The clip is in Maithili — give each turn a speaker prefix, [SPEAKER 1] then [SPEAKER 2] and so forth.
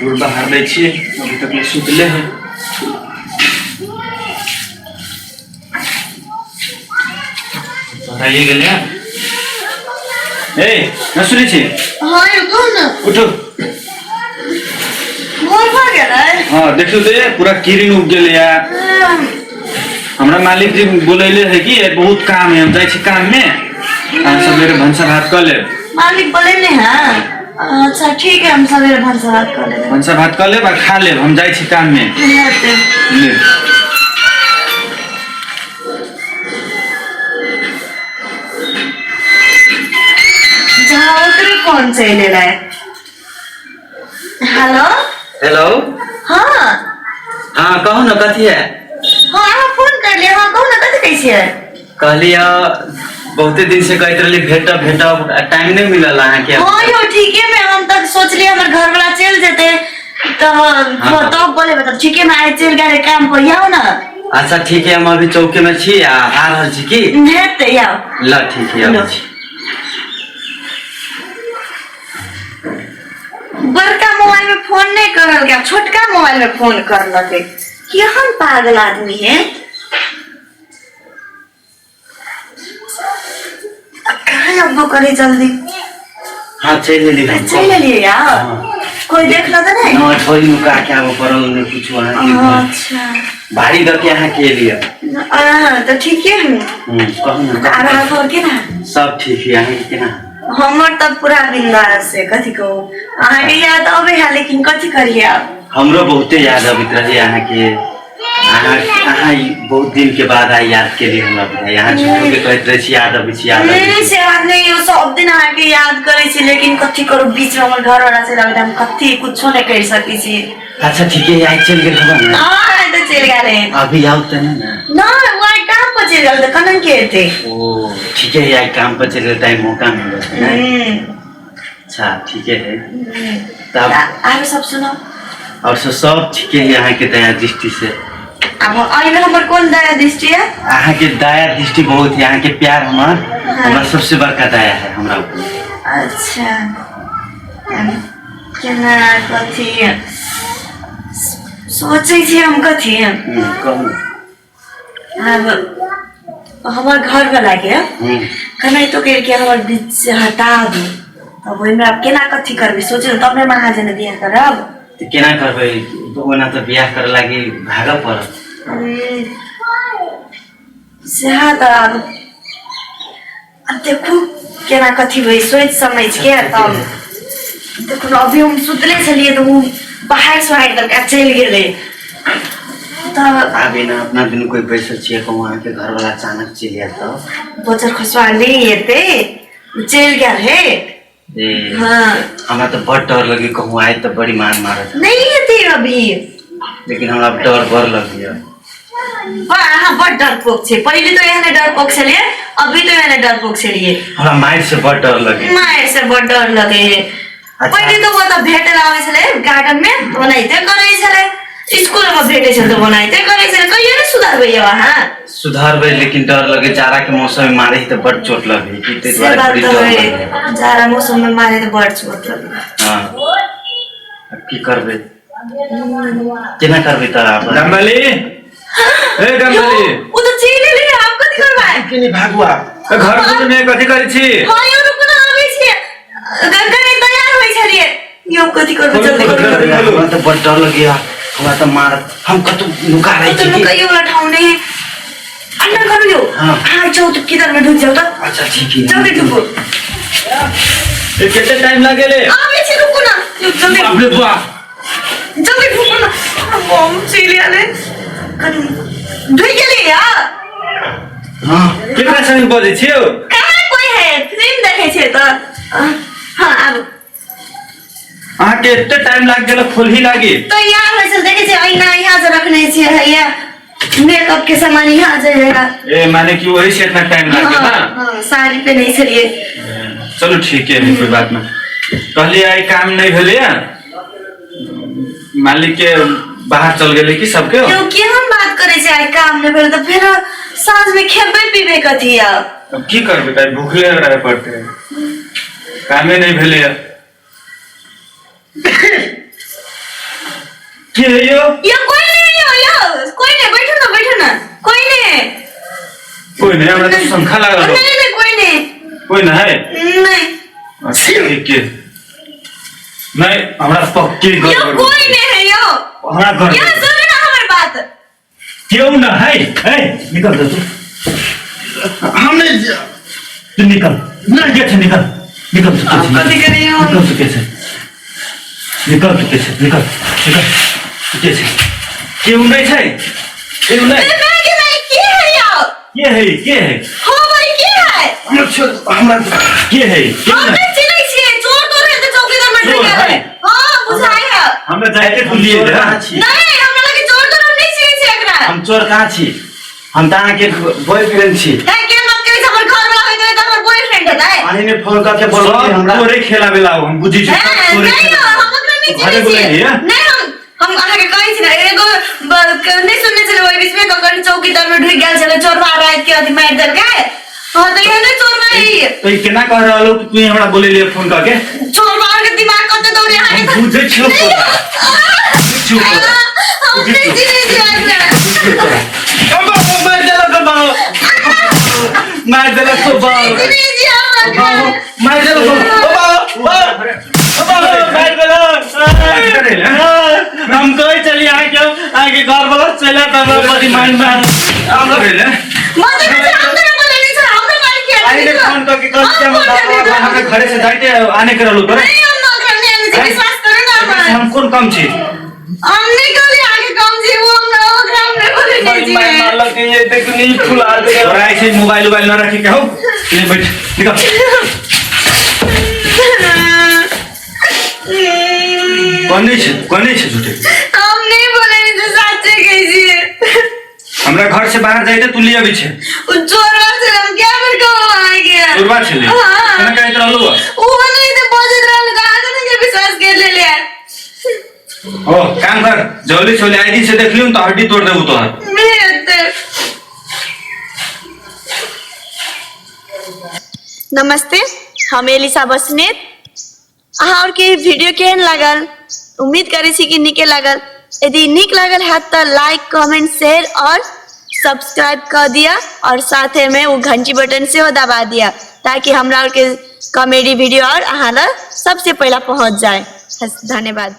[SPEAKER 1] घर उर बाहर दै छियै, अभी तक ले सुतले है। बहराइए गेलै। ए, न सुनै छी?
[SPEAKER 2] हाँ यौ, कहू ने।
[SPEAKER 1] उठू।
[SPEAKER 2] भोर भऽ गेलै।
[SPEAKER 1] हाँ, देखियौ तऽ, पूरा किरिन उग गेलै यार। हमरा मालिक जी बोलैले है कि बहुत काम है, हम जाइ छी काम में, अहाँ सवेरे भनसा भात कऽ लेब।
[SPEAKER 2] मालिक बोलेने हैं? अच्छा, ठीक है, हम सवेरे भनसा भात कऽ लेबै।
[SPEAKER 1] भनसा भात कऽ लेब आ खा लेब, हम जाइ छी काम में।
[SPEAKER 2] हेतै।
[SPEAKER 1] ले।
[SPEAKER 2] जहाँ ओकरे फोन चलि एलै। हेलो।
[SPEAKER 3] हेलो।
[SPEAKER 2] हाँ।
[SPEAKER 3] हाँ, कहू ने, कथी है?
[SPEAKER 2] हाँ, अहाँ फोन कर लियै। हाँ, कहू ने, कथी कहै छियै?
[SPEAKER 3] कहली बहुते दिन से कहैत रहली भेटब भेटब, टाइम नहीं मिलल अहाँके।
[SPEAKER 2] हाँ यौ, ठीके में हम तक सोचलियै हमर घर वाला चलि जेतै तऽ
[SPEAKER 3] हाँ।
[SPEAKER 2] तब बोलेबै, तब ठीके में आइ चलि गेलै काम पर। आउ ने।
[SPEAKER 3] अच्छा, ठीक है, हम अभी चौके में छी आ आ रहल छी की।
[SPEAKER 2] हेतै, आउ।
[SPEAKER 3] ल, ठीक है, आबै छी।
[SPEAKER 2] बड़का मोबाइल में फोन नहीं करल गया, छोटका मोबाइल में फोन करलकै। केहन पागल आदमी है। अब कहाँ अब्बो करे जल्दी।
[SPEAKER 3] हाँ, चलि एली हम।
[SPEAKER 2] चलि एलियै यार?
[SPEAKER 3] हाँ।
[SPEAKER 2] कोई देख ल तऽ नहीं?
[SPEAKER 3] न, छोरी नुका के आबऽ पड़ल, नहि कुछ अहाँके।
[SPEAKER 2] अच्छा।
[SPEAKER 3] भारी दऽ के अहाँके एलियै।
[SPEAKER 2] तऽ ठीके है।
[SPEAKER 3] कहू ने।
[SPEAKER 2] आर अहाँ घर केना?
[SPEAKER 3] सब ठीक है, अहाँके केना?
[SPEAKER 2] हमर तऽ पूरा बिंदास है। कथी कहू, अहाँके याद अबै है, लेकिन कथी करिए आब।
[SPEAKER 3] हमरो बहुते याद अबैत रहे अहाँके। अहाँ अहाँ ई बहुत दिन के बाद आइ याद केलियै हमरा। बुझाइ अहाँ झूठो के कहैत रहै छी याद अबै छी, याद अबै छी।
[SPEAKER 2] से बात नहीं हो, सब दिन अहाँके याद करै छी, लेकिन कथी करू, बीच में हमर घर वाला चलि आबै तऽ हम कथी कुछो नहि करि सकै छी।
[SPEAKER 3] अच्छा, ठीके है, आइ चलि गेल हबा ने?
[SPEAKER 2] हाँ, तऽ चलि गेल है।
[SPEAKER 3] अभी आउ तऽ नहि ने?
[SPEAKER 2] नहि, ओ आइ काम पर चलि गेल तऽ कखन के एतै?
[SPEAKER 3] ओ, ठीके है, आइ काम पर चलि गेल तऽ आइ मौका मिलल ने? अच्छा, ठीके है तब।
[SPEAKER 2] आरो सब सुनाउ।
[SPEAKER 3] और सब सब ठीके है, अहाँके दया दृष्टि से।
[SPEAKER 2] आब एहिमे हमर कोन दया दृष्टि है?
[SPEAKER 3] अहाँके दया दृष्टि बहुत है, अहाँके प्यार हमर हमरा सबसे बड़का दया है हमरा ऊपर।
[SPEAKER 2] अच्छा, केना कथी सोचै छी हम कथी?
[SPEAKER 3] कहू।
[SPEAKER 2] आब हमर घरवला के केनाहितो करिके हमर बीच से हटा दू, तब ओहिमे आब केना कथी करबै सोचू, तब ने हम अहाँ जेना बियाह करब।
[SPEAKER 3] तऽ केना करबै? ओना तऽ बियाह करे लागी भागऽ पड़त।
[SPEAKER 2] सएह तऽ आब आब देखू केना कथी होइ, सोचि समझ के तब देखू ने। अभी हम सुतले छलियै तऽ ओ बाहर सोहारि देलकै आ चलि गेलै तऽ।
[SPEAKER 3] आब एना अपना दुनू कोइ बैसल छियै, कहूँ अहाँके घरवला अचानक चलि आयल तऽ?
[SPEAKER 2] बजर खसुआ नहि एतै, ओ चलि गेल हे।
[SPEAKER 3] ए।
[SPEAKER 2] हाँ।
[SPEAKER 3] हमरा तऽ बड़ डर लगे, कहूँ आयल तऽ बड़ी मार मारत।
[SPEAKER 2] नहि एतै अभी।
[SPEAKER 3] लेकिन हमरा डर बड़ लगैया।
[SPEAKER 2] अहाँ बड़ डरपोक छै। पहिले तऽ एहने डरपोक छलियै, अभी तऽ एहने डरपोक छलियै।
[SPEAKER 3] हमरा मारि से बड़ डर लगे।
[SPEAKER 2] मारि से बड़ डर लगे है।
[SPEAKER 3] अच्छा।
[SPEAKER 2] पहिले तऽ ओ तऽ भेटे आबै छलै गार्डन में तऽ ओनाहिते करै छलै, स्कूल में भेटे छलै तऽ ओनाहिते करै छलै। कहियो नहि सुधरबै यौ अहाँ।
[SPEAKER 3] सुधरबै, लेकिन डर लगे, जाड़ा के मौसम में मारे ही तऽ बड़ चोट लगे कि ताहि
[SPEAKER 2] से
[SPEAKER 3] दुआरे
[SPEAKER 2] बात
[SPEAKER 3] बड़ी
[SPEAKER 2] तऽ
[SPEAKER 3] डर
[SPEAKER 2] है।
[SPEAKER 3] लगे।
[SPEAKER 2] जाड़ा मौसम में मारे तऽ बड़ चोट लगे।
[SPEAKER 3] हाँ, अब की करबै, केना करबै तऽ आब?
[SPEAKER 1] गंगाली, ए गंगाली।
[SPEAKER 2] ओ तऽ चलि एलै, आब कथी करबै?
[SPEAKER 3] के नहीं भागू आब।
[SPEAKER 1] ए, घर घुर में कथी करै छी?
[SPEAKER 2] हाँ यौ, रुकू ने, आबै छियै। गंगा नहि तैयार होइ छलियै यौ, कथी करबै? जल्दी करू।
[SPEAKER 3] हमरा तऽ बड़ डर लगैया, हमरा तऽ मारत, हम कतौ नुका रहै
[SPEAKER 2] तो
[SPEAKER 3] छी की?
[SPEAKER 2] नुकाइयो वाला ठाउँ नहीं है। अंदर करू यौ।
[SPEAKER 3] हाँ।
[SPEAKER 2] हाँ, जाओ तो किधर में ढुक जाओ तो।
[SPEAKER 3] अच्छा, ठीक है।
[SPEAKER 2] जल्दी ढुको।
[SPEAKER 1] ए, कते टाइम लागेले?
[SPEAKER 2] आबै छी, रुकू ना यौ, जल्दी।
[SPEAKER 1] बाप रे बाप।
[SPEAKER 2] जल्दी ढुकू ना, बम चलि आले। कनी ढुक गेली यार।
[SPEAKER 3] हाँ।
[SPEAKER 1] केकरा संग बजै छी यौ?
[SPEAKER 2] कहाँ कोई है, फिल्म देखै छै तऽ। हाँ, आब।
[SPEAKER 1] अहाँके एते टाइम लागि गेल खोलही लागी?
[SPEAKER 2] तैयार होइ छल, देखै छै ऐना यहाँ से रखने छियै, हैया मेकअप के सामान यहाँ जे है।
[SPEAKER 1] ए, माने कि वही से इतना टाइम लाग गेल ना?
[SPEAKER 2] हाँ, साड़ी पहने छलियै।
[SPEAKER 1] चलू, ठीक है, कोई बात नहीं। कहलिए आइ काम नहीं भेलै, मालिक के बाहर चल गेलै कि सबके।
[SPEAKER 2] क्यों, केहन बात करै छै? आइ काम नहि भेल तऽ फेर साँझ में खेबै पीबै कथी आब?
[SPEAKER 1] अब की करबै तऽ भूखले रहे पड़तै, कामे नहीं भेलै। के है यो?
[SPEAKER 2] यो कोई नहीं यो यो कोई नहीं, बैठो ना बैठो ना, कोई नहीं।
[SPEAKER 1] कोई नहीं, हमरा तो शंखा लागल हो।
[SPEAKER 2] नहीं नहीं कोई नहीं।
[SPEAKER 1] कोई नहीं है?
[SPEAKER 2] नहीं।
[SPEAKER 1] अच्छा ठीक है। नहीं हमरा पक्के
[SPEAKER 2] यो
[SPEAKER 1] गड़बड़।
[SPEAKER 2] कोई नहीं है यो।
[SPEAKER 1] हमरा गड़बड़।
[SPEAKER 2] यो सुनो ना हमर बात।
[SPEAKER 1] क्यों ना है? ए निकल जा तू।
[SPEAKER 3] हम नहीं
[SPEAKER 1] तू निकल। नहीं के निकल। निकल तू।
[SPEAKER 2] हम कथी करियो?
[SPEAKER 1] निकल तू कैसे? निकल तू कैसे? निकल। निकल। तू कैसे? क्यों नहीं छै? क्यों नहीं?
[SPEAKER 2] ए, मैं के नहीं के है यो?
[SPEAKER 1] के है? के है?
[SPEAKER 2] हो भाई के है?
[SPEAKER 1] हमरा छोड़ हमरा के है? क्यों
[SPEAKER 2] हम
[SPEAKER 1] नहीं?
[SPEAKER 2] नहीं चिन्है छियै, चोर तोर है तऽ चौकीदार मर
[SPEAKER 1] चोर
[SPEAKER 2] गेल
[SPEAKER 1] है।
[SPEAKER 2] हां बुझाइ है।
[SPEAKER 1] हमरा जाइते तू लिए
[SPEAKER 3] चोर
[SPEAKER 1] जा।
[SPEAKER 3] कहाँ छी?
[SPEAKER 2] नहीं हमरा लगे चोर तोर हम नहीं चिन्है छियै एकरा।
[SPEAKER 3] हम चोर कहाँ छी? हम तऽ अहाँके बॉयफ्रेंड छी।
[SPEAKER 2] है के मत कहै छै, हमर घर वाला होइत रहै तऽ हमर बॉयफ्रेंड हेतै।
[SPEAKER 3] अहीं ने फोन करके बोललियै
[SPEAKER 1] सब
[SPEAKER 3] हमरा।
[SPEAKER 1] तोरे खेलावे ला हम बुझी छी।
[SPEAKER 2] हैं,
[SPEAKER 1] सब तोरे
[SPEAKER 2] नहीं
[SPEAKER 1] खेला।
[SPEAKER 2] हम ओकरा नहीं
[SPEAKER 1] घरे
[SPEAKER 2] चिन्है
[SPEAKER 1] बोलै
[SPEAKER 2] छियै।
[SPEAKER 1] हियै?
[SPEAKER 2] नहीं हम अहाँके कहै छी ने एगो नहीं सुनने छलै ओहि बीचमे ककर चौकीदार में ढुकि गेल छलै चोरबा राति के अथी मारि देलकै। हाँ तऽ एहने चोरबा ई।
[SPEAKER 1] तो ई केना कह रहल हो कि तू हमरा बोलेलियै फोन करके?
[SPEAKER 2] चोरबा के दिमाग कते दौड़े अहाँके।
[SPEAKER 1] हम बुझै छियौ तोरा। छियौ तोरा।
[SPEAKER 2] हम नहीं चिन्है छियै एकरा।
[SPEAKER 3] मारि देलक बाबा, मारि देलक तो बाबा।
[SPEAKER 2] नहीं चिन्है छियै हम एकरा।
[SPEAKER 3] मारि देलक ओ बाबा, ओ बाबा मारि देलक। हम कहै छलियै अहाँके अहाँके घर वाला चलि आयत हमरा बड़ी मारि मारि।
[SPEAKER 2] मत देखै छै, हम तऽ बोलेने छै, हमरा मारि किया
[SPEAKER 3] अहीं ने फोन करके कहली कि हमर बाबा
[SPEAKER 1] हमरा घरे से जाइते आने के रहलू तोरे।
[SPEAKER 2] नहीं हम ओकरा नहीं आनै छी, विश्वास करू ना
[SPEAKER 1] एकरा से
[SPEAKER 2] हमर।
[SPEAKER 1] हम कोन कम छी?
[SPEAKER 2] हम नहीं कहली आगे कम छी, वो हमरा ओकरा हम नहीं बोलेने
[SPEAKER 3] बड़ी मारि
[SPEAKER 2] छियै।
[SPEAKER 3] मारलक ये देख नहीं फुला देलक।
[SPEAKER 1] तोरा ऐसे मोबाइल उबाइल न रखे के हो। ले बैठ निकल। कोने छै कोने छै झूठे?
[SPEAKER 2] हम नहीं बोलेने छी, साचे कहै छियै।
[SPEAKER 1] हमरा घर से बाहर जाइते तू ले अबै छै।
[SPEAKER 2] उ चोरवा छै, हम क्या बेर कहब अहाँके?
[SPEAKER 1] चोरबा छलै?
[SPEAKER 2] हाँ।
[SPEAKER 1] केना कहैत रहलू?
[SPEAKER 2] उ नहीं तऽ बजैत रहल तऽ अहाँके नहीं विश्वास कर लेलियै।
[SPEAKER 1] ओ काम कर जल्दी से आईडी से देख लियौ तो हड्डी तोड़ देबू तोहर।
[SPEAKER 2] नहीं हेतै। नमस्ते, हम एलिसा बसनेत। अहाँ आओरके वीडियो केहन लागल? उम्मीद करै छी कि नीके लागल। यदि नीक लागल हैत तऽ लाइक कमेंट शेयर और सब्सक्राइब कऽ दिअ और साथे में ओ घंटी बटन सेहो दबा दिअ ताकि हमरा आओरके कॉमेडी वीडियो और अहाँ लग सबसे पहिला पहुँच जाए। धन्यवाद।